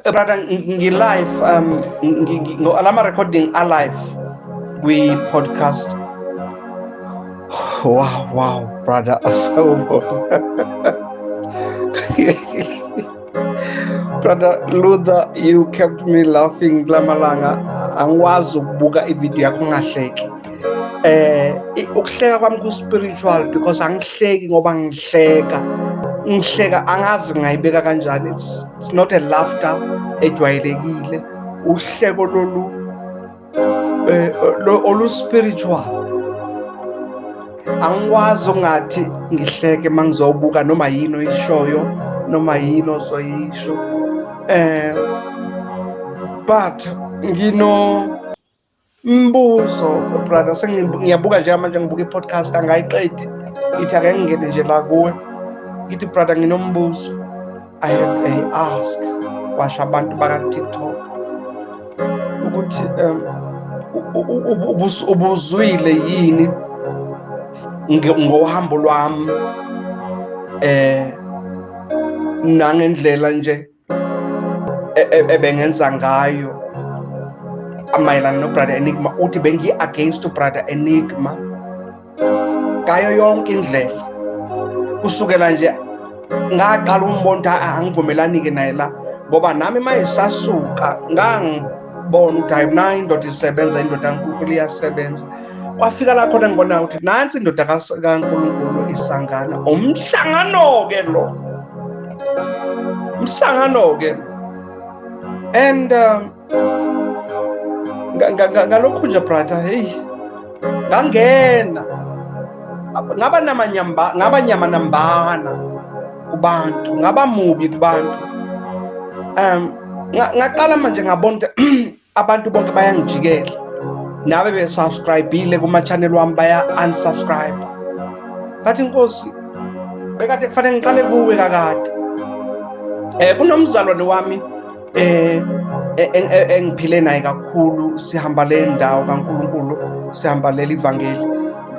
Brother, ngi-live, lama recording alive kwi-podcast. Wow, brother, asawubona. Brother Luther, you kept me laughing kulamalanga. Angikwazi ukubuka ivideo yakho ngingahleki. Ukuhleka kwami ku-spiritual because angihleki ngoba ngihleka. Ngihleka angazi ngayibeka kanjani. It's not a laughter ejwayelekile. Uhleko lolu olu spiritual. Angikwazi ungathi ngihleke mangizobuka noma yini oyishoyo noma yini ozoyisho. But ngino mbuzo brother, sengiyabuka nje manje, ngibuka i-podcast angayiqedi, ngithi ake ngingene nje la kuwe, ngithi brother nginombuzo. I have a ask kwasho abantu baka TikTok ukuthi ubuzwile yini ngohambo lwami nangendlela nje ebengenza ngayo mayelana no Brother Enigma. Uthi bengi against Brother Enigma ngayo yonke indlela, kusukela nje ngaqala umbona angivumelani ke naye la, ngoba nami mayisasuka ngangibona ukuthi hayi na indoda isebenza, indoda kaNkulunkulu iyasebenza. Kwafika la khona ngibona ukuthi nansi indoda kaNkulunkulu isangana umhlangano ke lo, umhlangano ke. And ngalokhu nje brother, hey, ngangena ngaba namanyamba, ngaba nyama nambana kubantu, ngaba mubi kubantu. Ngaqala manje ngabona abantu bonke bayangijikela, nabe besubscribeile kuma channel wami baya unsubscribe. Ngathi inkosi bekade kufanele ngiqale kuwe kakade. Kunomzalwane wami engiphile naye kakhulu, sihamba le ndawo kaNkulunkulu, sihamba leli ivangeli.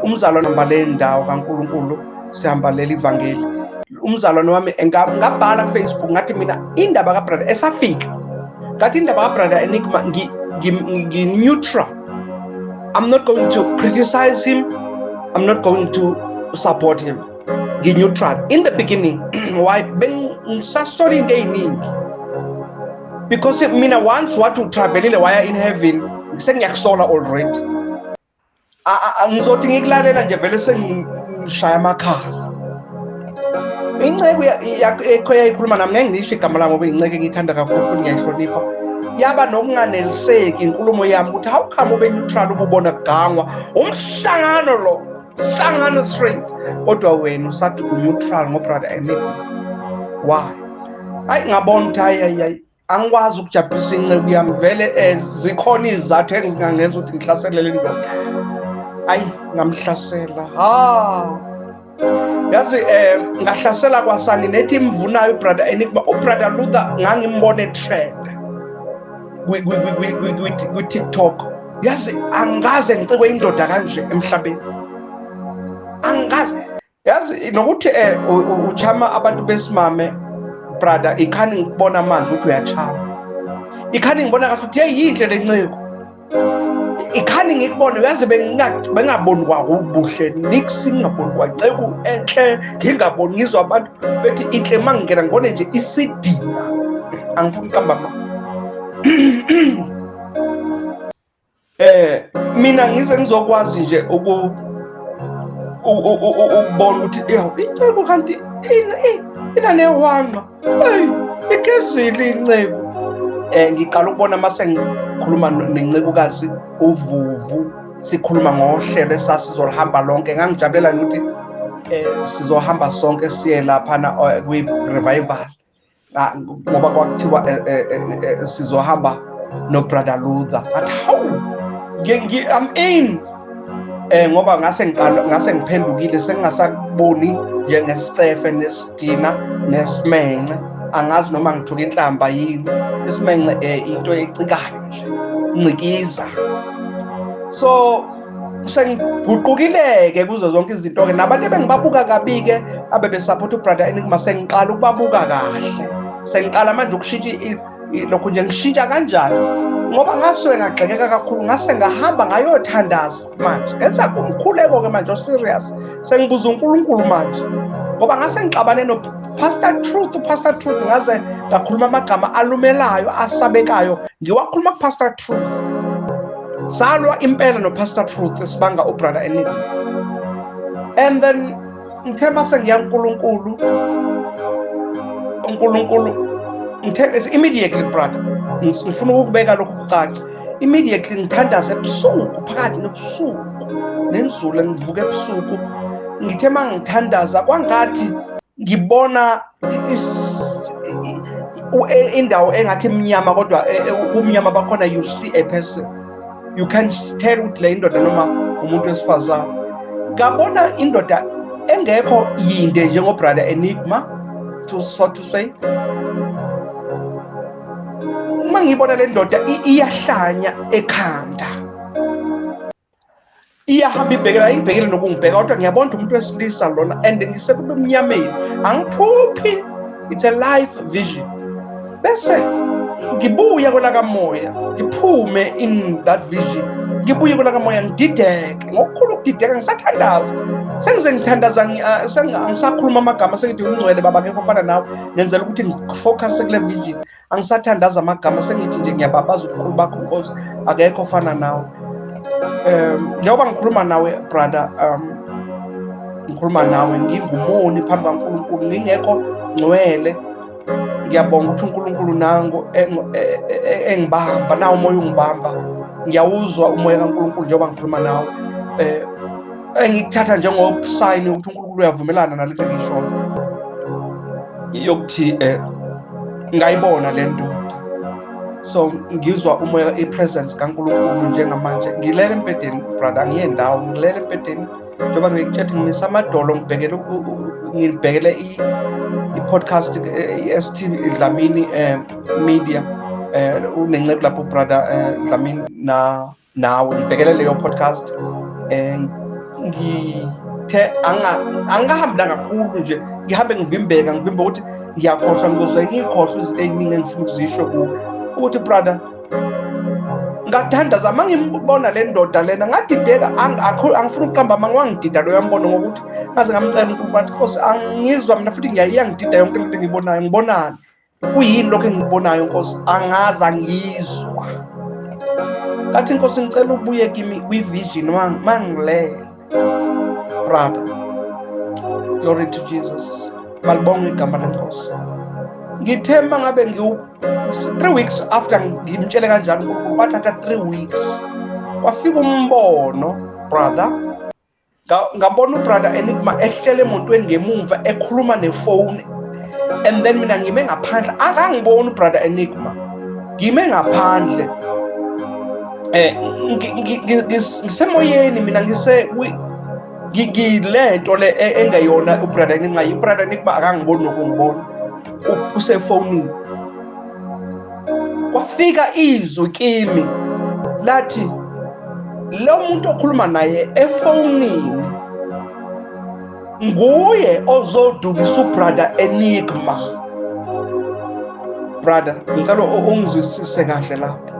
Umzalwane hamba le ndawo kaNkulunkulu, sihamba leli ivangeli. Umzalwane wami ngabhala ku Facebook ngathi mina indaba kaBrother esafika, ngathi indaba kaBrother Enigma ngi neutral. I'm not going to criticize him, I'm not going to support him. Ngi neutral in the beginning. Why? Bengisasola into eziningi because mina once wathi utravelile waya in heaven, sengiyakusola already. Ngizothi ngikulalela nje vele sengishaya amakhala. Inceku yakho yayikhuluma nami, ngeke ngisho igama lami ngoba inceke ngiyithanda kakhulu futhi ngiyayihlonipha. Yaba nokunganeliseki inkulumo yami ukuthi how come ube neutral ububona kugangwa umhlangano lo, sangano straight, kodwa wena usathi u-neutral ngoBrother Enigma. Why? Hayi ngabona ukuthi hayi angikwazi ukujabulisa inceku yami vele. Zikhona izizathu engingangenza ukuthi ngihlaselele indoda. Ayi ngamhlasela. Ha, yazi ngahlasela kwasani nethi imvunayo uBrother Enigma. uBrother Luther ngangimbone trend kwi TikTok. Yazi angikaze ngicikwe indoda kanje emhlabeni, angikaze. Yazi nokuthi uchama abantu besimame brother, ikhani ngibona manje ukuthi uyachama, ikhani ngibona kahle ukuthi hey yinhle lenceko, ikhani ngikubone. Yazi bengaboni kwakubuhle nix, ngingaboni kwaceku enhle, ngingaboni, ngizwa abantu bethi inhle, mangingena ngibone nje isidina. Angifuni ukuqamba ma mina ngize ngizokwazi nje ukubona ukuthi inceku kanti inanehwanqa, hey igezile inceku. Ngiqala ukubona mase ngikhuluma nencekukazi uVuvu, sikhuluma ngohlelo esasizolihamba lonke. Ngangijabulela ukuthi sizohamba sonke siye laphana kwi-revival, ngoba kwakuthiwa sizohamba no Brother Luther. Ngathi hawu, I'm in. Ngoba ngase ngiqala, ngase ngiphendukile, sengingasakuboni njengesicefe nesidina nesimenxe. Angazi noma ngithuka inhlamba yini. Isimenxe into ecikayo nje, ncikiza. So sengiguqukileke kuzo zonke izinto ke, nabantu ebengibabuka kabi ke abebesupport uBrother Enigma sengiqala ukubabuka kahle. Sengiqala manje ukushintsha Lokhu nje ngishintsha kanjani, ngoba ngasuke ngagxekeka kakhulu, ngase ngahamba ngayothandaza manje, ngenza umkhuleko-ke manje o-serious, sengibuza uNkulunkulu manje, ngoba ngase ngixabane no-Pastor Truth. UPastor Truth ngaze ngakhuluma amagama alumelayo asabekayo, ngiwakhuluma kuPastor Truth. Salwa impela no-Pastor Truth sibanga uBrother Enigma. And then ngithe mase ngiya uNkulunkulu, uNkulunkulu ngithe immediately, brother, ngifuna ukukubeka lokhu kucace, immediately ngithandaza ebusuku, phakathi nobusuku nenzula, ngivuka ebusuku, ngithe uma ngithandaza kwangathi ngibona indawo engathi imnyama, kodwa ubumnyama bakhona you see a person, you can tell ukuthi le indoda noma umuntu wesifazane. Ngabona indoda engekho yinde njengoBrother Enigma, to so to say. Uma ngibona le ndoda iyahlanya ekhanda, iyahamba ibhekela, ingibhekele nokungibheka, kodwa ngiyabona umuntu wesilisa lona, and ngisekubumnyameni, angiphuphi, it's a life vision. Bese ngibuya kwelakamoya, ngiphume in that vision, ngibuye kwelakamoya, ngidideke ngokukhulu ukudideka, ngisathandaza, sengize ngithandaza, angisakhuluma amagama, sengithi ungcwele baba, akekho ofana nawe, ngenzela ukuthi ngifocus kule vision. Angisathandaza amagama, sengithi nje ngiyababaza ubukhulu bakho Nkosi, akekho ofana nawe. Njengoba ngikhuluma nawe brother, ngikhuluma nawe ngingumoni phambi kaNkulunkulu, ngingekho ngcwele. Ngiyabonga ukuthi uNkulunkulu nangu engibamba, nawo umoya ungibamba, ngiyawuzwa umoya kaNkulunkulu njengoba ngikhuluma nawe, engikuthatha njengosign ukuthi uNkulunkulu uyavumelana nalento engiyishoyo, yokuthi ngayibona le ndoda. So ngizwa umoya, i-presence kaNkulunkulu njengamanje. Ngilele embhedeni brother, angiye ndawo, ngilele embhedeni njengoba ngikutshela, ngimisa amadolo, ngibhekele ngibhekele i-podcast, i-ST Dlamini Media, unenceku lapho brother Dlamini na nawe, ngibhekele leyo podcast. Ngithe angikahambi kakhulu nje, ngihambe ngivimbeka, ngivimba ukuthi ngiyakhohlwa, ngizoze ngikhohlwe izinto ey'ningi engifuna ukuzisho kuwe, ukuthi brother, ngathandaza uma ngibona le ndoda lena, ngadideka, angifuni ukuqamba amanga, wangidida loya mbono, ngokuthi ngaze ngamcela uNkulunkulu, ngathi Nkosi, angizwa mina futhi iyangidida yonke into engiyibonayo, ngibonani, kuyini lokho engikubonayo Nkosi, angazi, angizwa. Ngathi Nkosi, ngicela ubuye kimi kwi-vision mangilele. Brother, glory to Jesus, malibonge igama lenkosi. Ngithe mangabe ngiwu 3 weeks after ngimtshele kanjalo uNkulunkulu, kwathatha 3 weeks kwafika umbono brother. Ngabona uBrother Enigma ehlele emotweni ngemumva ekhuluma nefoni, and then mina ngime ngaphandle, akangiboni uBrother Enigma, ngime ngaphandle, ngisemoyeni mina, ngise ngilento le engeyona uBrother Enigma. IBrother Enigma akangiboni nokungibona, usefonini. Kwafika izwi kimi lathi lo muntu okhuluma naye efonini nguye ozodukisa uBrother Enigma. Brother, ngicela ungizwisise kahle lapho.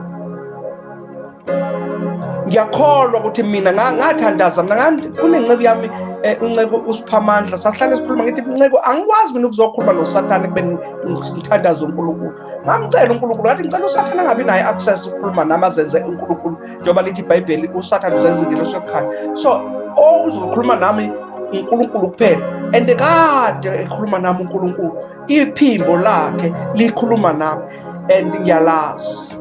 Ngiyakholwa ukuthi mina ngathandaza mina, kunenceku yami, unceku uSiphamandla, sahlale sikhuluma, ngithi nceku, angikwazi mina ukuzokhuluma noSathane kube ngithandaza uNkulunkulu. Ngamcela uNkulunkulu, ngathi ngicela uSathane angabi naye access ukukhuluma nami, azenze uNkulunkulu, njengoba lithi iBhayibheli uSathane uzenza ingelosi yokukhanya. So ozokhuluma nami uNkulunkulu kuphela, and kade ekhuluma nami uNkulunkulu, iphimbo lakhe likhuluma nami and ngiyalazi.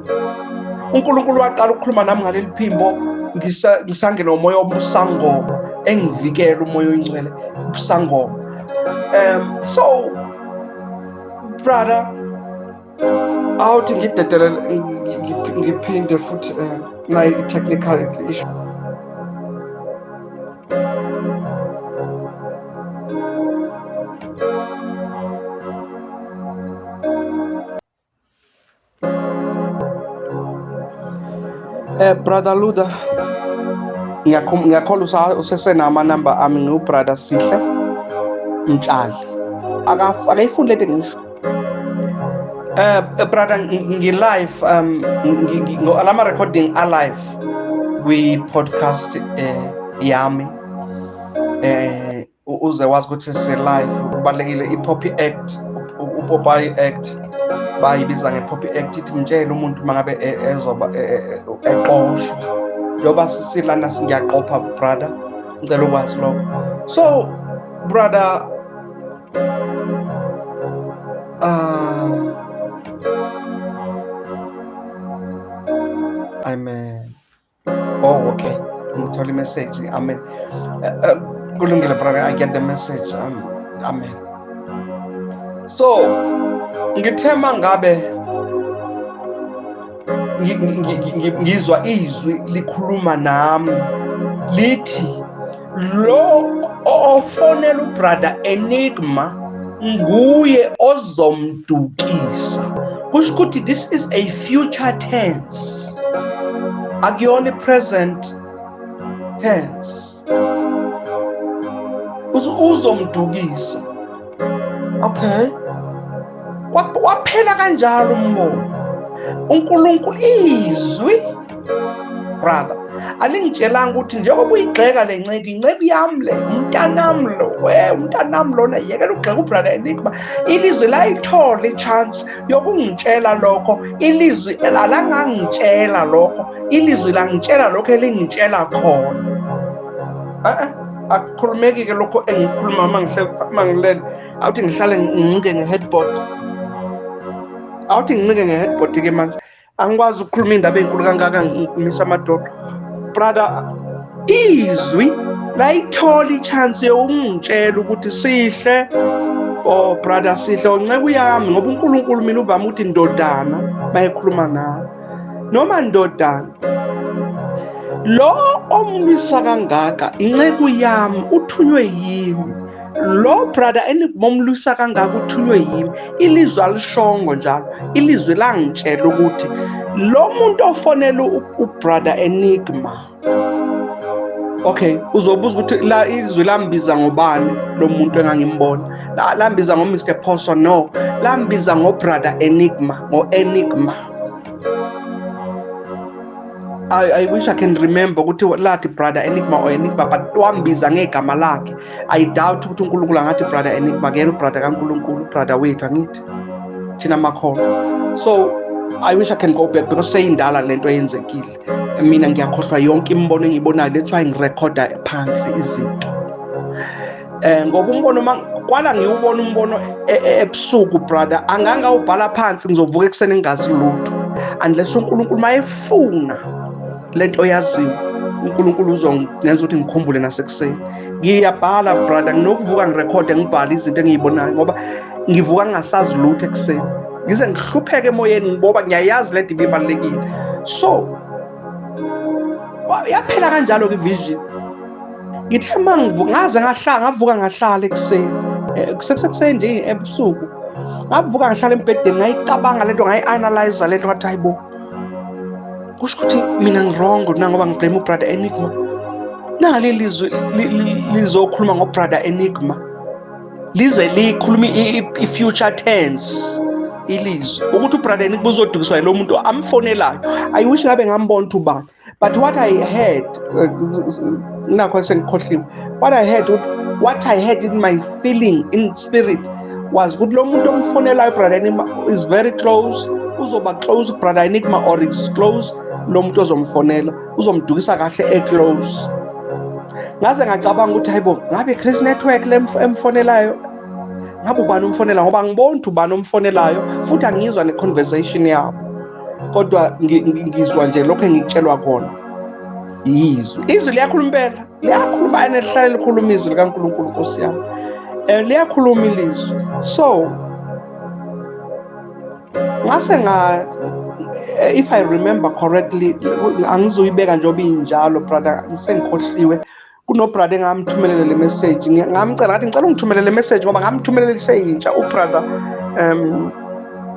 uNkulunkulu waqala ukukhuluma nami ngaleli phimbo ngisangena umoya wobusangoma, engivikela umoya oyingcwele ubusangoma. So brother, awuthi ngidedele, ngiphinde futhi nayi i-technical issue. Brother Luda, ngiyakholwa usesenama amanamba ami, ngiwuBrother Sihle Mtshali. Akayifuni lento engisho. Brother, ngi-live, lama recording alive kwi-podcast yami. Uze wazi ukuthi si-live, kubalulekile. I-POPI Act, uPopayi Act, bayibiza nge-POPI Act, ithi mtshele umuntu mangabe ezoba exoshwa. Njengoba silana ngiyaqopha, brother, ngicela ukwazi lokho. So brother, I'm oh, okay, ngithola i-message. Amen. Kulungile, brother, I get the message. Amen. So ngithe mangabe ngizwa izwi likhuluma nami lithi lo ofonela uBrother Enigma nguye ozomdukisa. Kusho ukuthi this is a future tense, akuyona present tense. Uzomdukisa. Okay, waphela kanjalo umbono. uNkulunkulu izwi, brother, alingitshelanga ukuthi njengoba uyigxeka le nceke, inceku yami le, umntanami lo, umntanami lona, yekela ukugxeka uBrother Enigma. Ilizwi layithola i-chance yokungitshela lokho. Ilizwi alangangitshela lokho, ilizwi langitshela lokho elingitshela khona. Akukhulumeki-ke lokho engikhuluma uma ngilele. Awuthi ngihlale ngincike nge-headboard, awuthi ngincike nge-headboard-ke manje. Angikwazi ukukhuluma indaba enkulu kangaka ngimisa amadoda. Brother, izwi layithola i-chance yokungitshela ukuthi Sihle, oh brother Sihle, onceku yami, ngoba uNkulunkulu mina uvama ukuthi ndodana mayekhuluma nawe, noma ndodana, lo omlwisa kangaka inceku yami, uthunywe yimi. Lo brother enigmomlwisa kangaka uthunywe yimi. Ilizwi alishongo njalo, ilizwi langitshela ukuthi lo muntu ofonela uBrother Enigma. Okay, uzobuza ukuthi la izwi lambiza ngobani lo muntu engangimbona? Lambiza ngo-Mr Poso? No, lambiza ngo-Brother Enigma, ngo-Enigma. I wish I can remember ukuthi lathi Brother Enigma or Enigma, but wambiza ngegama lakhe. I doubt ukuthi uNkulunkulu angathi Brother Enigma. Kuyena ubrother kaNkulunkulu, ubrother wethu, angithi thina makholwa. So I wish I can go back because seyindala lento eyenzekile. Mina ngiyakhohlwa yonke imibono engiyibonayo, that's why ngirekhoda phansi izinto. Ngoba umbono kwala ngiwubona umbono ebusuku, brother, angangawubhala phansi, ngizovuka ekuseni ngingazi lutho, unless uNkulunkulu mayefuna lento yaziwa, uNkulunkulu uzongenza ukuthi ngikhumbule nasekuseni. Ngiyabhala, brother, nginokuvuka ngirekhode, ngibhale izinto engiyibonayo, ngoba ngivuka ngingasazi lutho ekuseni, ngize ngihlupheke emoyeni ngoba ngiyayazi lento ibibalulekile. So yaphela kanjalo-ke i-vision. Ngithe uma ngaze ngahlala, ngavuka ngahlala ekuseni, kusekuseni nje ebusuku, ngavuka ngahlala embhedeni, ngayicabanga lento, ngayi-analyze lento, ngathi hayi bo, kusho ukuthi mina ngi-wrong nangoba ngiblame uBrother Enigma. Nali lizwi lizokhuluma ngoBrother Enigma, lize likhuluma i-future tense, ilizwi ukuthi uBrother Enigma uzodukiswa yilo muntu amfonelayo. I wish ngabe ngambona ukuthi ubani, but what I heard, nakho sengikhohliwe. What I heard in my feeling, in spirit, was ukuthi lo muntu omfonelayo Brother Enigma is very close, uzoba close Brother Enigma, or is close lo muntu ozomfonela, uzomdukisa kahle e-close. Ngaze ngacabanga ukuthi hayibo, ngabe Chris Network le emfonelayo, ngabe ubani umfonela, ngoba angiboni ukuthi ubani omfonelayo, futhi angizwa ne-conversation yabo, kodwa ngizwa nje lokho engikutshelwa khona yizwi. Izwi liyakhuluma impela, liyakhuluma, and lihlale likhuluma izwi likaNkulunkulu, Nkosi yami. Liyakhuluma ilizwi. So ngase nga if I remember correctly, angizoyibeka njengoba injalo, brother, ngisengikhohliwe. Kuno-brother engamthumelela le message, ngamcela ngathi ngicela ungithumelele le message, ngoba ngamthumelela iseyintsha ubrother,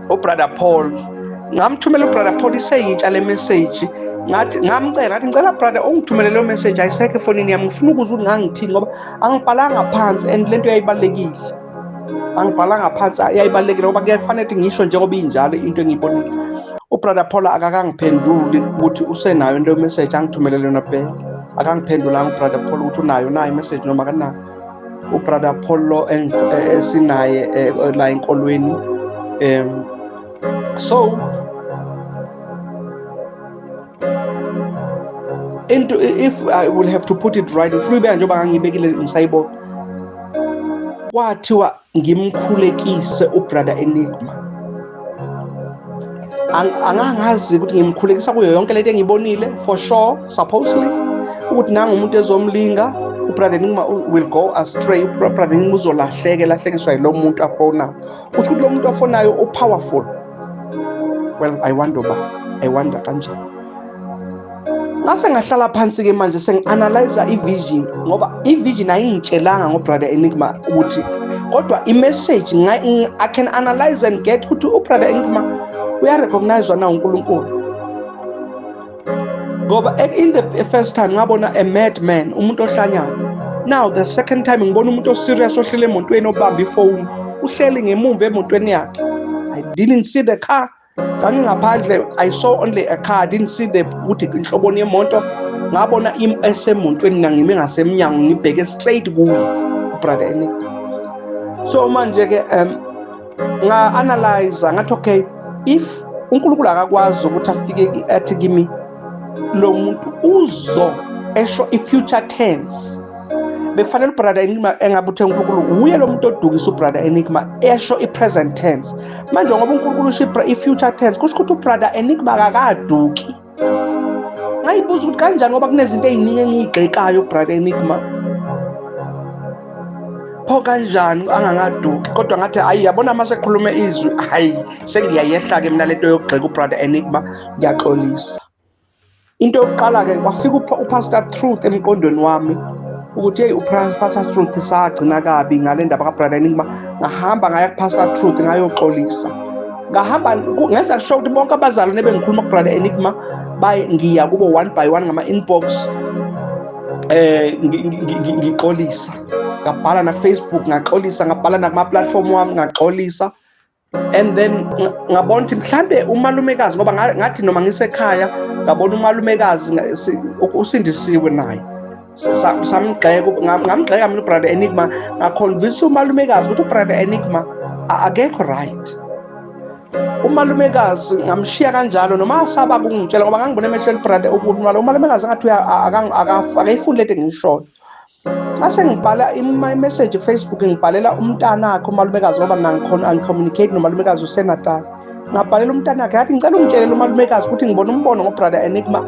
uBrother Paul. Ngamthumela uBrother Paul iseyintsha le message, ngathi ngamcela ngathi ngicela brother ungithumelele leyo message, ayisekho efonini yami, ngifuna ukuzwa ukuthi ngangithini, ngoba angibhalanga phansi and lento yayibalulekile. Angibhalanga phansi, yayibalulekile ngoba kuyakufanele ukuthi ngisho njengoba injalo into engiyibonile. UBrother Paul akakangiphenduli ukuthi usenayo into message angithumelele yona back. Akangiphendulanga uBrother Paul ukuthi unayo na i-message noma akanayo. UBrother Paul lo esinaye la enkolweni. So into, if I will have to put it right, ngifuna uyibeka njengoba ngangiyibekile ngisayibona. Kwathiwa ngimkhulekise uBrother Enigma. Angangazi ukuthi ngimkhulekisa kuyo yonke lento engiyibonile, for sure, supposedly ukuthi nanga umuntu ezomlinga, uBrother Enigma will go astray, uBrother Enigma uzolahleka, elahlekiswa yilo muntu afonayo. Uthi ukuthi lo muntu afonayo upowerful. Well, I wonder ba, I wonder kanjani. Ngase ngahlala phansi-ke manje sengi-analyza i-vision, ngoba i-vision ayingitshelanga ngo-Brother Enigma ukuthi, kodwa i-message I can analyze and get ukuthi u-Brother Enigma uya-recognize na uNkulunkulu. Ngoba in the first time ngabona a madman, umuntu ohlanyayo. Now the second time ngibona umuntu oserious ohlele emotweni obamba ifoni, uhleli ngemumva emotweni yakhe. I didn't see the car. Ngangingaphandle, I saw only a car, I didn't see the ukuthi inhloboni yemoto. Ngabona esemotweni nangime ngasemnyango ngibheke straight kuye uBrother Enigma. So manje ke nga-analyze ngathi okay, if uNkulunkulu akakwazi ukuthi afike athi kimi lo muntu uzo esho i-future tense, bekufanele uBrother Enigma engabe uthe uNkulunkulu uye lo muntu odukisa uBrother Enigma esho i-present tense. Manje ngoba uNkulunkulu usho i-future tense, kusho ukuthi uBrother Enigma akakaduki. Ngayibuza ukuthi kanjani, ngoba kunezinto ey'ningi engiyigxekayo uBrother Enigma, pho kanjani angangaduki? Kodwa ngathi hayi, yabona uma sekhulume izwi, hayi sengiyayehla-ke mina lento yokugxeka uBrother Enigma, ngiyaxolisa. Into yokuqala-ke kwafika uPastor Truth emqondweni wami ukuthi hey, uPastor Truth sagcina kabi ngale ndaba kaBrother Enigma. Ngahamba ngaya kuPastor Truth ngayoxolisa. Ngahamba ngenza sure ukuthi bonke abazalwane bengikhuluma kuBrother Enigma baye ngiya kubo one by one ngama-inbox ngixolisa. Ngabhala na ku-Facebook ngaxolisa, ngabhala nakuma-platform wami ngaxolisa. And then ngabona ukuthi mhlambe umalumekazi, ngoba ngathi noma ngisekhaya ngabona umalumekazi usindisiwe naye, samgxeka, ngamgxeka mina uBrother Enigma, ngaconvince umalumekazi ukuthi uBrother Enigma akekho right. Umalumekazi ngamshiya kanjalo, noma asaba ukungitshela ngoba ngangibona emehlweni brother ukuthi umalumekazi ngathi akayifuni lento engiyishoyo. Ngase ngibhala i-message ku-Facebook, ngibhalela umntanakhe umalumekazi, ngoba mina angicommunicate nomalumekazi useNatal. Ngabhalela umntanakhe ngathi ngicela ungitshelele umalumekazi ukuthi ngibona umbono ngoBrother Enigma,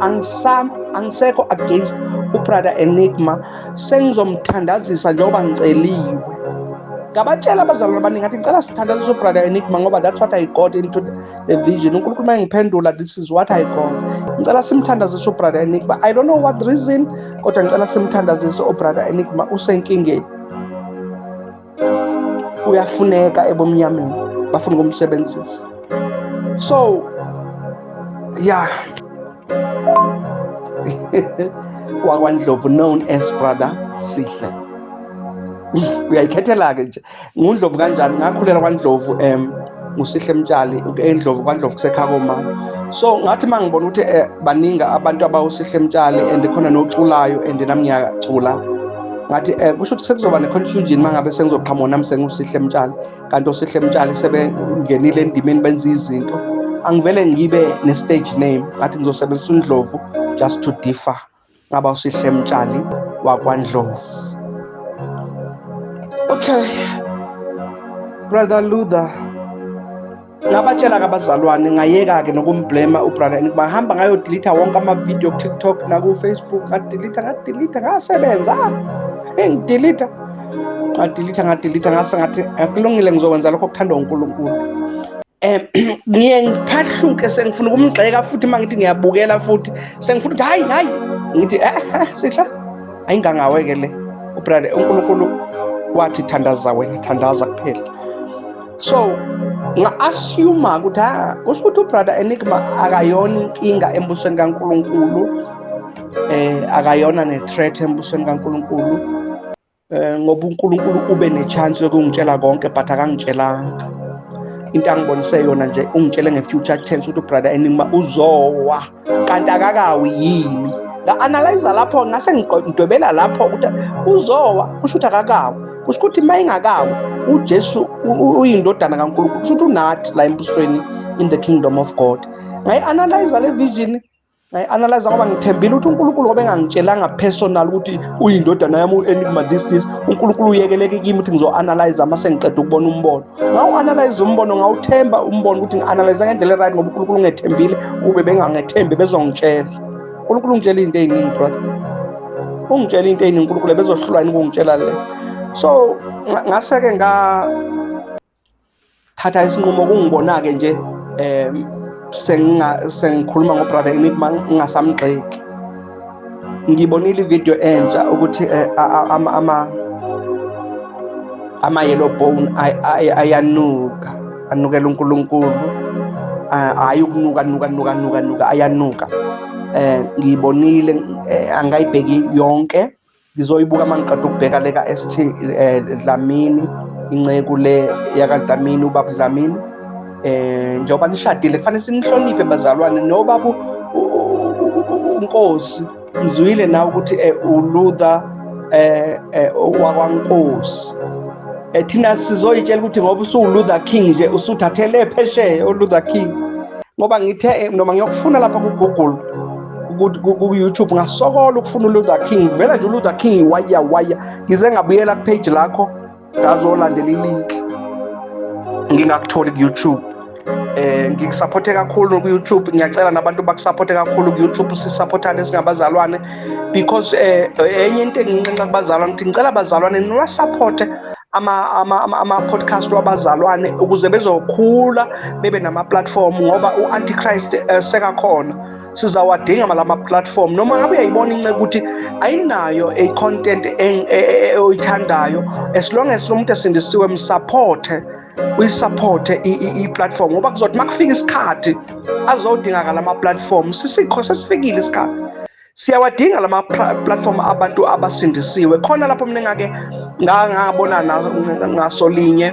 angisekho against uBrother Enigma, sengizomthandazisa njengoba ngiceliwe. Ngabatshela abazalwane abaningi ngathi ngicela sithandazise uBrother Enigma ngoba that's what I got into the vision. uNkulunkulu uma ngiphendula, this is what I got. Ngicela simthandazise uBrother Enigma. I don't know what reason, kodwa ngicela simthandazise uBrother Enigma, usenkingeni. Uyafuneka ebumnyameni, bafuna ukumsebenzisa. So yeah, wakwaNdlovu known as Brother Sihle. Uyayikhethela-ke nje nguNdlovu kanjani? Ngakhulela kwaNdlovu, nguSihle Mtshali eNdlovu, kwaNdlovu kusekhaya komama. So ngathi uma ngibona ukuthi baningi abantu abawuSihle Mtshali and khona noculayo and nami ngiyacula, ngathi kusho ukuthi sekuzoba ne-confusion uma ngabe sengizoqhamuka nami senguSihle Mtshali, kanti oSihle Mtshali sebengenile endimeni benza izinto. Angivele ngibe ne-stage name, ngathi ngizosebenzisa uNdlovu just to differ, ngaba uSihle Mtshali wakwaNdlovu. Okay, Brother Luther, ngabatshela-ke abazalwane, ngayeka-ke nokumblema uBrother Enigma. Ngahamba ngayodelete wonke ama-video ku-TikTok naku-Facebook, ngadelete, ngadelete, ngasebenza ngidelete, ngadelete, ngadelete, ngase ngathi akulungile, ngizokwenza lokho okuthandwa uNkulunkulu. Ngiye ngiphahluke sengifuna ukumgxeka futhi, uma ngithi ngiyabukela futhi sengifuna ukuthi hayi hayi, ngithi Sihla ayingangawe-ke le ubrother, uNkulunkulu wathi thandaza wena, thandaza kuphela. So nga-assume ukuthi ha, kusho ukuthi uBrother Enigma akayona inkinga embusweni kaNkulunkulu, akayona ne-threat embusweni kaNkulunkulu. Ngoba uNkulunkulu ube ne-chance yokungitshela konke, but akangitshelanga. Into angibonise yona nje, ungitshele nge-future tense ukuthi uBrother Enigma uzowa, kanti akakawi yini. Nga-analyze lapho, ngase ngidwebela lapho ukuthi uzowa, kusho ukuthi akakawi. Kusho ukuthi uma ingakawi, uJesu uyindodana kaNkulunkulu, kusho ukuthi unathi la embusweni, in the kingdom of God. Ngayi-analyze le vision, ngayi-analyze ngoba ngithembile ukuthi uNkulunkulu, ngoba engangitshelanga personal ukuthi uyindodana yami u-Enigma, this uNkulunkulu uyekeleke kimi ukuthi ngizo-analyze uma sengiqeda ukubona umbono. Ngawu-analyze umbono, ngawuthemba umbono ukuthi ngi-analyze ngendlela e-right, ngoba uNkulunkulu ungethembile. Ube bengangethembi, bezongitshela. uNkulunkulu ungitshela into ey'ningi, brother, ungitshela into ey'ningi uNkulunkulu, bezohlulwa yini ukungitshela le? So ngase-ke ngathatha isinqumo. Kungibona-ke nje sengikhuluma ngoBrother Enigma, ngingasamgxeki. Ngibonile ividiyo entsha ukuthi ama yellow bone ayanuka, anukela uNkulunkulu. Hayi, ukunuka nuka nuka nuka nuka, ayanuka. Ngiyibonile, angayibheki yonke, ngizoyibuka uma ngiqeda ukubheka le ka-ST Dlamini, inceku le yakaDlamini, ubaba Dlamini. Njengoba nishadile, kufanele sinihloniphe bazalwane, nobaba uNkosi. Ngizwile nawe ukuthi uLuther wakwaNkosi. Thina sizoyitshela ukuthi ngoba usuwuLuther King nje, usuthathele phesheya uLuther King, ngoba ngithe noma ngiyokufuna lapha ku-Google, ku-YouTube, ngasokola ukufuna uLuther King. Vela nje uLuther King, waya waya, ngize ngabuyela ku-page lakho, ngazolandela i-link, ngingakutholi ku-YouTube. Ngikusupporte kakhulu ku-YouTube, ngiyacela nabantu bakusupporte kakhulu ku-YouTube, sisupportane singabazalwane, because enye into enginxenxa kubazalwane ukuthi ngicela abazalwane niwasupporte ama-podcast wabazalwane ukuze bezokhula, bebe nama-platform, ngoba u-Antichrist sekakhona, sizawadinga lama platform. Noma ngabe uyayibona inceke ukuthi ayinayo a content oyithandayo, as long as umuntu esindisiwe, msupporte, uyisupporte i-platform, ngoba kuzothi makufika isikhathi azodingakala ama-platform. Sisikho, sesifikile isikhathi, siyawadinga lama platform abantu abasindisiwe. Khona lapho mina ngake ngabona ngasolinye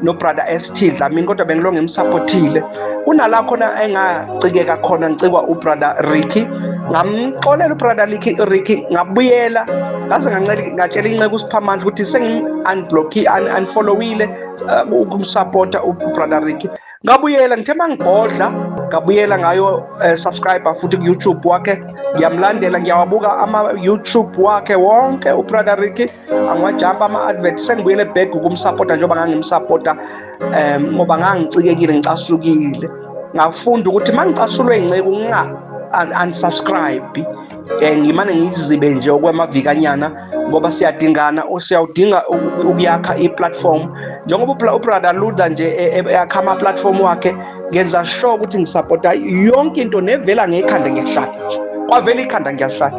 no-Brother ST Dlamini, kodwa bengilo ngimsupportile. Kunala khona engacikeka khona, ngicikwa uBrother Ricky, ngamxolela uBrother Ricky, ngabuyela, ngaze ngancela, ngatshela inceku uSiphamandla ukuthi sengim-unblock, unfollowile ukumsupporta uBrother Ricky. Ngabuyela, ngithe mangibhodla, ngabuyela ngayo subscriber futhi ku-YouTube wakhe, ngiyamlandela, ngiyawabuka ama-YouTube wakhe wonke uBrother Ricky, angiwajampa ama-advert. Sengibuyele back ukumsupporta njengoba ngangimsupporta, ngoba ngangicikekile, ngicasukile. Ngafunda ukuthi uma ngicasulwe inceku, nginga unsubscribe, ngimane ngizibe nje okwemavikanyana, ngoba siyadingana, siyawudinga ukuyakha i-platform, njengoba uBrother Luther nje eyakha ama-platform wakhe. Ngenza sure ukuthi ngisupporta yonke into nevela ngekhanda, ngiyashaya nje, kwavela ikhanda, ngiyashaya.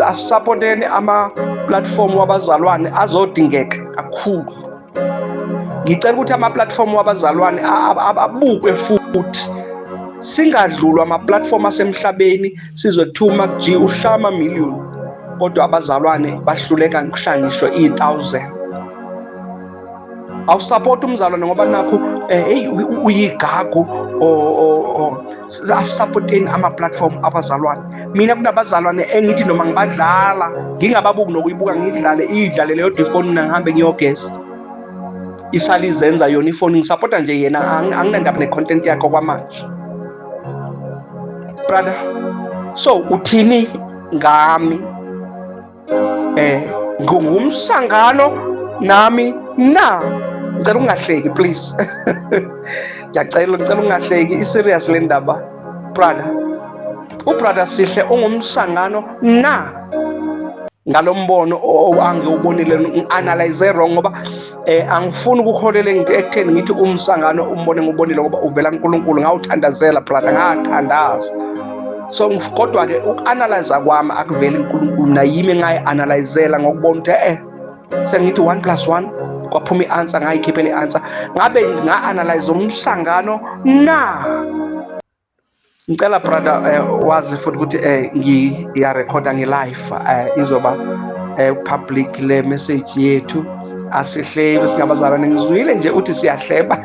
Asisupporteni ama-platform wabazalwane, azodingeka kakhulu. Ngicela ukuthi ama-platform wabazalwane abukwe futhi, singadlulwa ama-platform asemhlabeni. Sizwe kuthiwa uMark G ushaya ama-million, kodwa abazalwane bahluleka ukushaya ngisho iyi-1000. Awusupport umzalwane ngoba nakho hey, uyigagu. Asisupporteni ama-platform abazalwane. Mina kunabazalwane engithi noma ngibadlala, ngingababuki nokuyibuka, ngiyidlale, iyidlalele yodwa ifoni, mina ngihambe ngiyogeza, isale izenza yona ifoni. Ngisupporta nje yena, anginandaba ne-content yakhe okwamanje, brother. So uthini ngami? Ngingumsangano nami na? Ngicela ungahleki, please, ngiyacela, ngicela ungahleki, i-serious le ndaba, brother. UBrother Sihle ungumsangano na ngalombono angiwubonile? Ngi-analyze wrong, ngoba angifuni ukuholela ekutheni ngithi umsangano umbone ngubonile, ngoba uvela kuNkulunkulu. Ngawuthandazela, brother, ngathandaza. So kodwa ke uku-analyze kwami akuveli uNkulunkulu, mina yimi ngayi-analyzela ngokubona ukuthi sengithi 1 plus 1, kwaphuma i-answer, ngayikhiphela i-answer. Ngabe nga-analyze umsangano na? Ngicela, brother, wazi futhi ukuthi ngiyarekhoda ngi-live, izoba Public le message yethu, asihlebi singabazalwane. Ngizwile nje uthi siyahleba.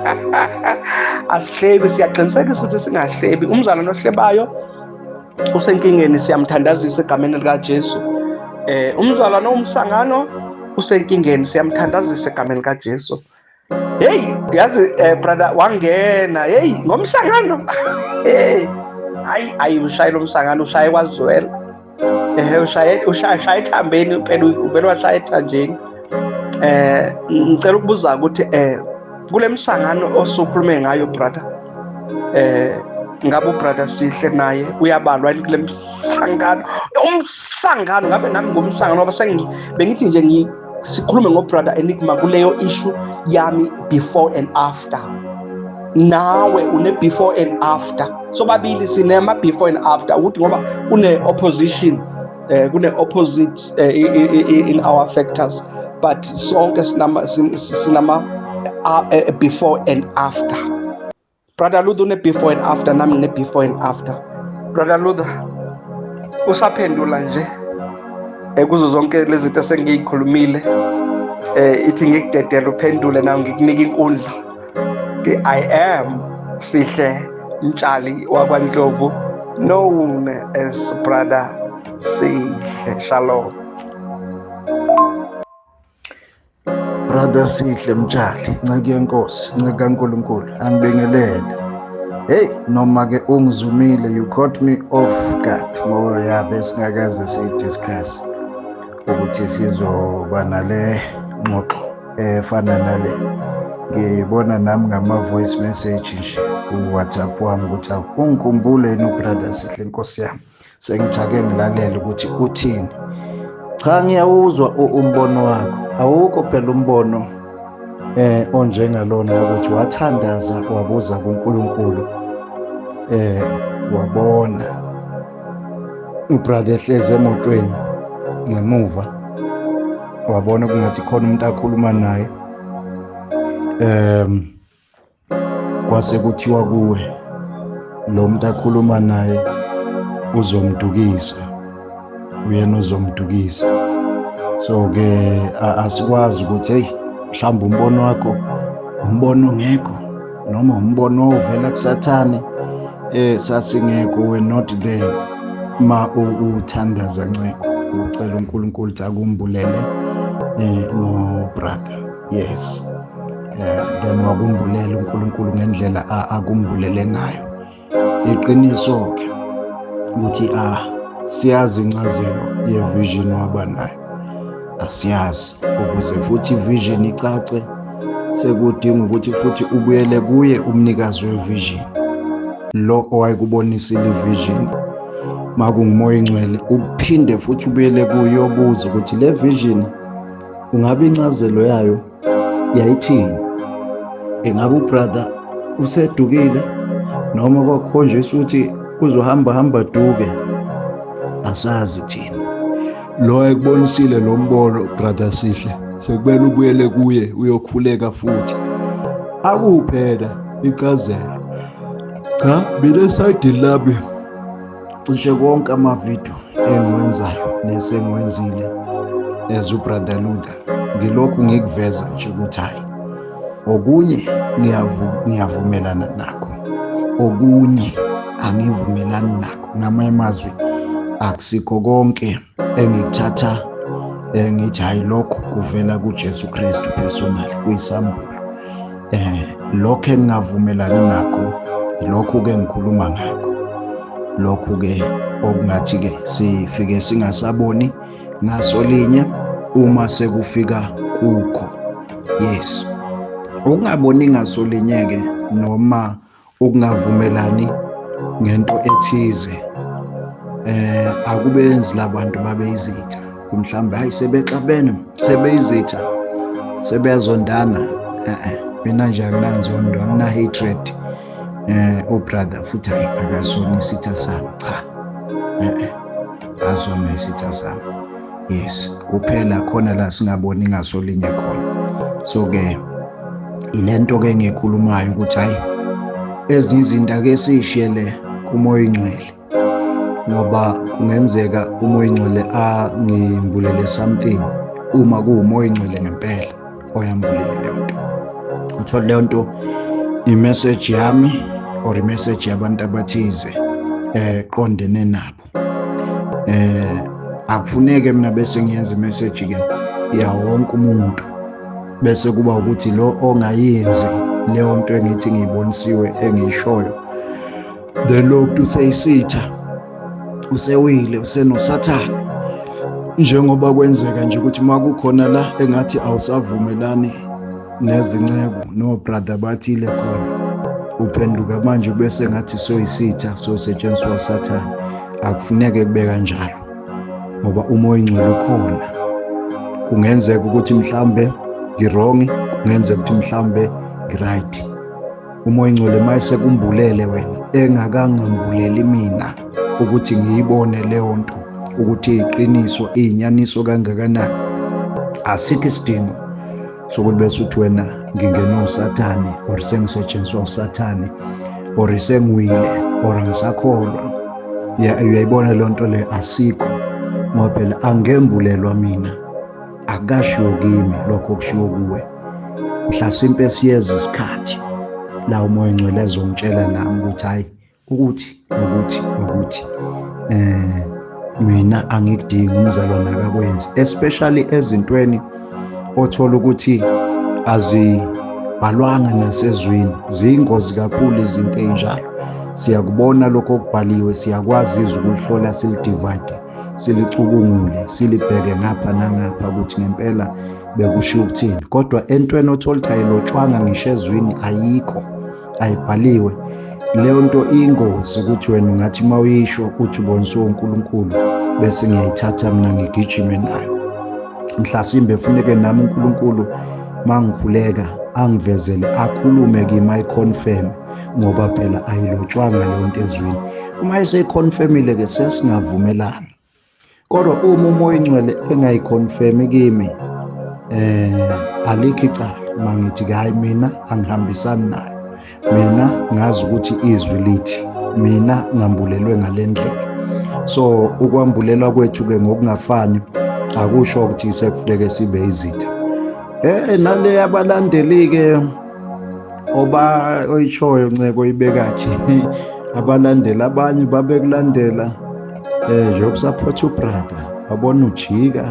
Asihlebi, siyaqinisekisa ukuthi singahlebi. Umzalwane ohlebayo usenkingeni, siyamthandazisa egameni likaJesu. Umzalwane umsangano usenkingeni, siyamthandazisa egameni likaJesu. Hey, yazi brother, wangena hey ngomsangano. Hey, hayi ayi, ushayela umsangano, ushaye kwazwela. Ushaye ushaya ethambeni phela, uvele washaya ethanjeni. Ngicela ukubuza ukuthi kule msangano osukhulume ngayo, brother, ngabe ubrother Sihle naye uyabalwa yini kule msangano? Umsangano ngabe nami ngumsangano, ngoba sengi bengithi nje sikhulume ngobrother Enigma kuleyo issue yami before and after. Nawe une before and after, so babili sinema before and after, ukuthi ngoba kune opposition, kune opposite in our factors, but sonke sinama before and after. Brother Luther une before and after, nami ngine before and after. Brother Luther, usaphendula nje kuzo zonke lezi zinto esengiyikhulumile, ithi ngikudedela uphendule nawe, ngikunika inkundla. I am Sihle Mtshali wakwaNdlovu, known as Brother Sihle. Shalom. Brother Sihle Mtshali, nceke yenkosi, nceke kaNkulunkulu, angibingelele. Hey, noma ke ungizumile, you caught me off guard, ngoba ya besingakaze siyidiscuss ukuthi sizoba nale ngxoxo efana nale. Ngibona nami ngama voice message nje ku WhatsApp wami ukuthi ungikhumbule yini ubrother Sihle, nkosi yami. Sengithi ake ngilalele ukuthi uthini. Cha, ngiyawuzwa umbono wakho. Awukho phela umbono onjengalona ukuthi wathandaza, wabuza kuNkulunkulu, wabona ubrother ehlezi emotweni ngemuva, wabona kungathi khona umuntu akhuluma naye, kwase kuthiwa kuwe lo muntu akhuluma naye uzomdukisa, uyena uzomdukisa. So ke asikwazi ukuthi hey, mhlawumbe umbono wakho umbono ngekho, noma umbono ovela kuSathane. Sasingekho, we're not there ma uthandaza, nceko, ucela uNkulunkulu ukuthi akumbulele no brother. Yes, then wakumbulela uNkulunkulu ngendlela akumbulele ngayo. Iqiniso ke ukuthi siyazi incazelo ye-vision waba nayo, asiyazi. Ukuze futhi i-vision icace, sekudinga ukuthi futhi ubuyele kuye umnikazi we-vision lo owayekubonisile i-vision, makungumoya ingcwele, uphinde futhi ubuyele kuye uyobuza ukuthi le vision ungabe incazelo yayo yayithini. Ingabe ubrother usedukile, noma kwakukhonjiswa ukuthi uzohamba hamba duke? Asazi thina. Lo ekubonisile lo mbono, brother Sihle, sekumele ubuyele kuye uyokhuleka futhi akuphela incazelo. Cha, mina esayidini lami, cishe konke amavidiyo engiwenzayo nesengiwenzile as ubrother Luther, ngilokhu ngikuveza nje ukuthi hayi, okunye ngiyavumelana nakho, okunye angivumelani nakho. Ngamanye amazwi, akusikho konke engikuthatha ngithi hayi, lokhu kuvela kuJesu Kristu personal kuyisambulo. Lokho engingavumelani nakho, lokhu ke ngikhuluma ngakho, lokhu ke okungathi ke sifike singasaboni ngasolinye uma sekufika kukho. Yes, ukungaboni ngasolinye ke noma ukungavumelani ngento ethize akubenzi labantu babe izitha. Mhlawumbe hayi, sebexabene, sebeyizitha, sebeyazondana. Mina nje anginanzondo, angina hatred. Ubrother futhi hayi, akasona isitha sami. Cha, asona isitha sami. Yes, kuphela khona la singaboni ngasolinye khona. So ke ilento ke ngikhulumayo ukuthi hayi, ezinye izinto ake siyishiyele kumoya ingcwele. Ngoba kungenzeka uMoya oNgcwele angimbulele something, uma kuwuMoya oNgcwele ngempela oyambulele leyo nto. Uthole leyo nto i-message yami or i-message yabantu abathize qondene nabo. Akufuneke mina bese ngiyenza i-message ke ya wonke umuntu, bese kuba ukuthi lo ongayenzi leyo nto engithi ngiyibonisiwe engiyishoyo, the Lord useyisitha, usewile, usenosathane. Njengoba kwenzeka nje ukuthi makukhona la engathi awusavumelani nezinceku no brother bathile khona, uphenduka manje bese ngathi soyisitha, sosetshenziswa usathane. Akufuneke kube kanjalo, ngoba uMoya oNgcwele ukhona. Kungenzeka ukuthi mhlambe ngi-wrong, kungenzeka ukuthi mhlambe ngi-right. uMoya oNgcwele mayesekumbulele wena engakangambuleli mina ukuthi ngiyibone leyo nto ukuthi iqiniso iyinyaniso kangakanani, asikho isidingo sokuthi bese uthi wena ngingene usathane or sengisetshenziswa usathane or sengiwile or angisakholwa. Uyayibona leyo nto le, asikho, ngoba phela angembulelwa mina, akashiwo kimi lokho okushiwo kuwe. Mhlasimpe siyeza isikhathi la uMoya oNgcwele ezongitshela nami ukuthi hayi, ukuthi nokuthi nokuthi mina angikudingi, umzalwane akakwenzi, especially ezintweni othola ukuthi azibhalwanga nasezwini. Ziyingozi kakhulu izinto ey'njalo. Siyakubona lokho okubhaliwe, siyakwazi izwi ukulihlola, silidivide, silicubungule, silibheke ngapha nangapha ukuthi ngempela bekushiwo ukuthini. Kodwa entweni othola ukuthi ayilotshwanga ngisho ezwini, ayikho, ayibhaliwe, leyo nto iyingozi ukuthi wena ungathi uma uyisho uthi uboniswe uNkulunkulu, bese ngiyayithatha mina ngigijime nayo. Mhlasimbe funeke nami uNkulunkulu mangikhuleka angivezele, akhulume kimi, ayiconfirm, ngoba phela ayilotshwanga leyo nto ezwini. Uma eseyiconfirmile ke sesingavumelana. Kodwa uma uMoya oNgcwele engayiconfirmi kimi, alikho icala mangithi hayi mina angihambisani nayo, mina ngazi ukuthi izwi lithi, mina ngambulelwe ngale ndlela. So ukwambulelwa kwethu ke ngokungafani akusho ukuthi sekufuneke sibe izitha. Nale abalandeli ke oba oyishoyo nceko ibekathi abalandeli abanye babekulandela njengoba support ubrother, babona ujika,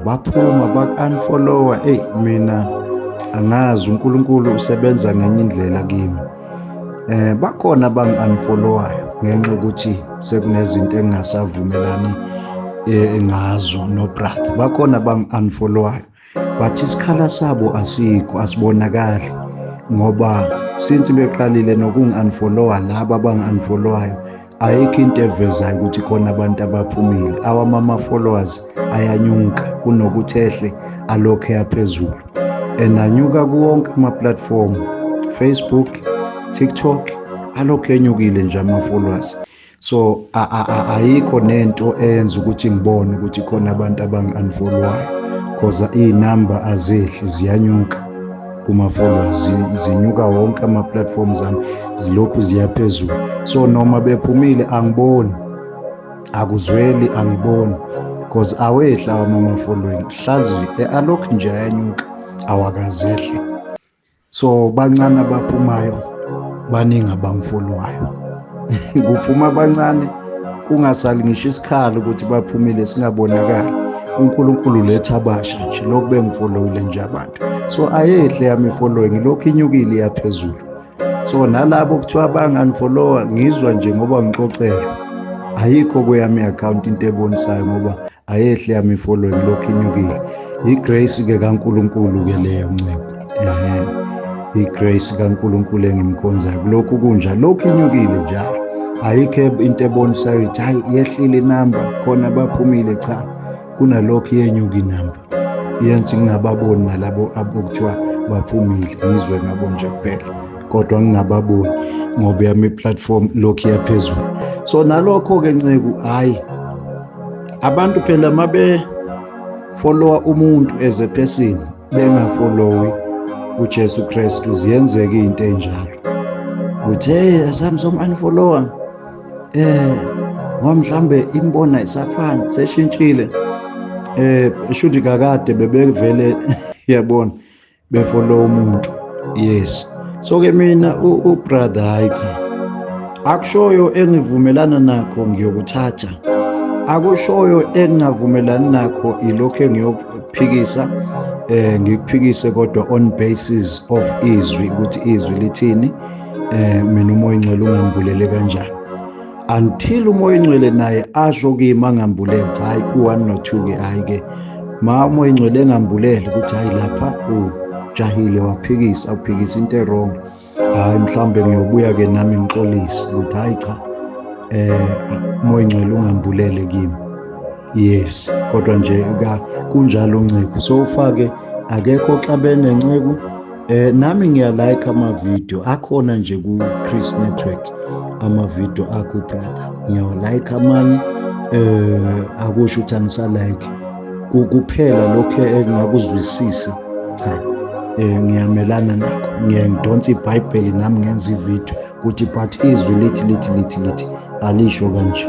baphuma baku-unfollowa. Eyi mina angazi, uNkulunkulu usebenza ngenye indlela kimi. Bakhona abangi-unfollowayo ngenxa yokuthi sekunezinto engingasavumelani ngazo no brother, bakhona abangi-unfollowayo, but isikhala sabo asikho, asibonakali, ngoba since beqalile nokungi-unfollowa laba abangi-unfollowayo, ayikho into evezayo ukuthi khona abantu abaphumile. Awami ama-followers ayanyuka kunokuthi ehle, alokhu eyaphezulu, and anyuka kuwonke ama-platform, Facebook, TikTok, alokhu enyukile nje ama-followers. So ayikho nento eyenza ukuthi ngibone ukuthi khona abantu abangi-unfollowayo, cause iy'namba azehli, ziyanyuka kuma-followers, zinyuka wonke ama-platforms ami, zilokhu ziyaphezulu. So noma bephumile angiboni, akuzweli, angiboni, cause awehla awami ama-following, hlazi alokhu nje ayanyuka, awakazehle. So bancane abaphumayo, baningi abangifollowayo. Kuphuma abancane, kungasali ngisho isikhala ukuthi baphumile, singabonakali. uNkulunkulu letha abasha nje, lokhu bengifollowile nje abantu. So ayehle yami i-following, lokhu inyukile iyaphezulu. So nalabo kuthiwa bangangifollowa, ngizwa nje ngoba ngixoxelwa, ayikho kweyami i-account into ebonisayo, ngoba ayehle yami i-following, lokhu inyukile. I-grace ke kaNkulunkulu ke leyo ncebo, i-grace kaNkulunkulu engimkhonzayo. Kulokhu kunja, lokhu inyukile njalo, ayikho into ebonisayo ukuthi hayi yehlile inamba, khona baphumile. Cha, kunalokhu yenyuka inamba, yenza ngingababoni nalabo abokuthiwa baphumile, ngizwe ngabo nje kuphela, kodwa ngingababoni ngoba yami i-platform lokhu iyaphezulu. So nalokho-ke nceku, hhayi abantu phela mabe followa umuntu as a person, bengafollowi uJesu Kristu, ziyenzeka izinto ey'njalo, uthi hey asami som-unfollowa, Ngoba mhlambe imibono ayisafani, seshintshile. Shuthi kakade bebevele yabona befollow umuntu. Yes. So ke mina ubrother, hayi cha, akushoyo engivumelana nakho ngiyokuthatha, akushoyo engingavumelani nakho ilokho engiyokuphikisa, ngikuphikise kodwa on basis of izwi, ukuthi izwi lithini. Mina uMoya oNgcwele ungambulele kanjani until uMoya oNgcwele naye asho kimi angambulele ukuthi hayi, u-1 no-2 ke, hayi ke ma uMoya oNgcwele engambulele ukuthi hayi, lapha ujahile waphikisa, uphikisa into e-wrong, hayi mhlawumbe ngiyobuya ke nami ngixolise ukuthi hayi cha, uMoya oNgcwele ungambulele kimi. Yes, kodwa nje kunjalo nceku, so ufake akekho oxabene nceku. Nami ngiyalike ama-video akhona nje ku-Chris Network, ama-video akho brother ngiyawalike amanye, akusho ukuthi angisalike kuphela lokho engingakuzwisisi, cha, ngiyamelana nakho, ngiye ngidonsa iBhayibheli nami ngenza ivideo ukuthi but izwi lithi lithi lithi lithi alisho kanje,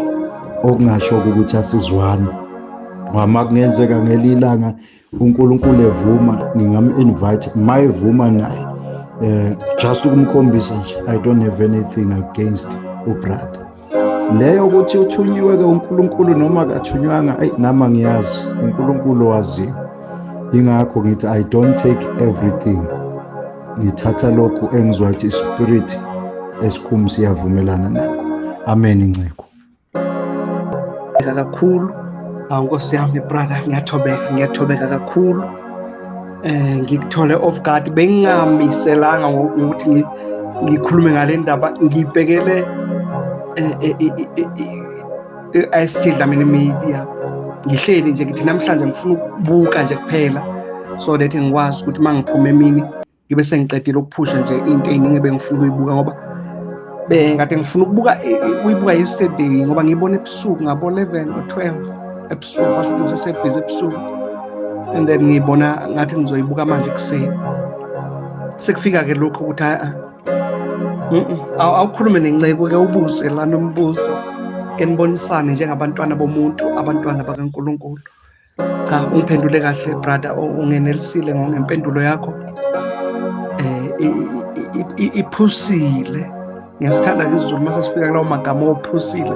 okungasho ukuthi asizwani. Ngama kungenzeka ngelinye ilanga uNkulunkulu evuma ngingam-invite, mayevuma naye, just ukumkhombisa nje I don't have anything against ubrother leyo, ukuthi uthunyiwe ke uNkulunkulu noma akathunywanga, ayi nami angiyazi, uNkulunkulu waziyo. Ingakho ngithi I don't take everything, ngithatha lokhu engizwa ukuthi ispirit esikhulu siyavumelana nakho. Amen inceko. Kakhulu. Awu Nkosi yami brother, ngiyathobeka, ngiyathobeka kakhulu. Ngikuthole off guard, bengingamiselanga ukuthi ngikhulume ngale ndaba, ngibhekele ST Dlamini Media. Ngihleli nje ngithi namhlanje ngifuna ukubuka nje kuphela so that ngikwazi ukuthi mangiphuma emini ngibe sengiqedile ukuphusha nje into ey'ningi ebengifuna ukuyibuka, ngoba bengade ngifuna ukubuka ukuyibuka yesterday, ngoba ngiyibona ebusuku ngabo 11 or 12 ebusuku, kwasho ukuthi ngisesebhizi ebusuku, and then ngiyibona ngathi ngizoyibuka manje ekuseni. Sekufika-ke lokhu ukuthi awukhulume nenceku-ke, ubuze lana umbuzo, ke nibonisane njengabantwana bomuntu, abantwana bakaNkulunkulu. Cha, ungiphendule kahle brother, ungenelisile ngempendulo yakho, iphusile. Ngiyasithanda ke isiZulu mase sifika kulawo magama ophusile,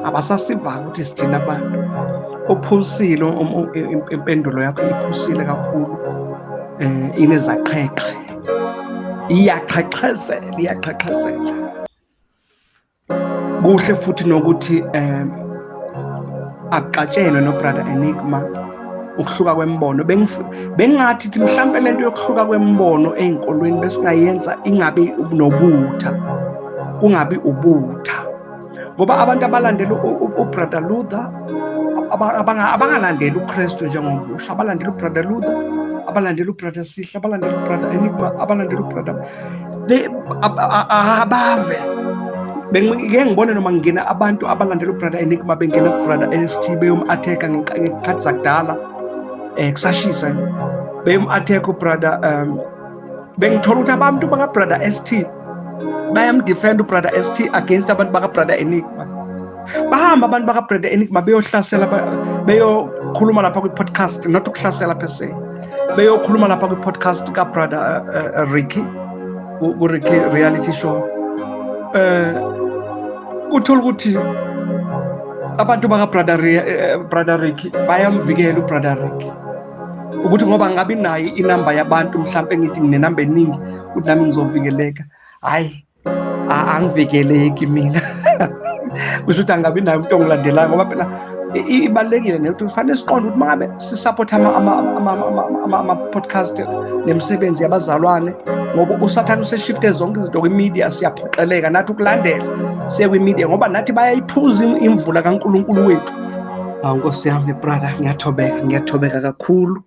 abasasiva ukuthi sithina abantu. Uphusile, impendulo yakho iphusile kakhulu, inezaqheqhe, iyaqhaqhazela, iyaqhaqhazela kuhle futhi nokuthi akuxatshenwe no brother Enigma ukuhluka kwembono. Bengathi thi mhlambe lento yokuhluka kwembono ey'nkolweni besingayenza ingabi nobutha, kungabi ubutha, ngoba abantu abalandela ubrother Luther, abangalandeli uKristu njengobusha, abalandela ubrother Luther, abalandela ubrother Sihle, abalandela ubrother Enigma, abalandela ubrother abave bengike ngibone noma ngingena abantu abalandela ubrother Enigma bengena kubrother ST beyom-attack-a ngekhathi zakudala, kusashisa, beyom-attack ubrother, bengithola ukuthi abantu baka-brother ST bayamdefend ubrother ST against abantu baka-brother Enigma. Bahamba abantu baka-brother Enigma beyohlasela, beyokhuluma lapha kwi-podcast, not ukuhlasela per se, beyokhuluma lapha kwi-podcast ka-brother Ricky, ku-Ricky reality show. Uthola ukuthi abantu baka-brother brother Ricky bayamvikela ubrother Ricky, ukuthi ngoba ngabi nayo inamba yabantu, mhlawumbe ngithi nginenamba eningi ukuthi nami ngizovikeleka. Hayi, angivikeleki mina, kusho ukuthi angabi nayo umuntu ongilandelayo, ngoba phela ibalulekile nekuthi kufanele siqonde ukuthi mangabe sisupport ama-podcast nemisebenzi yabazalwane, ngoba usathane useshifte zonke izinto kwi-media, siyaphoqeleka nathi ukulandela siye kwi-media, ngoba nathi bayayiphuza imvula kaNkulunkulu wethu. Awu Nkosi yami brother, ngiyathobeka, ngiyathobeka kakhulu.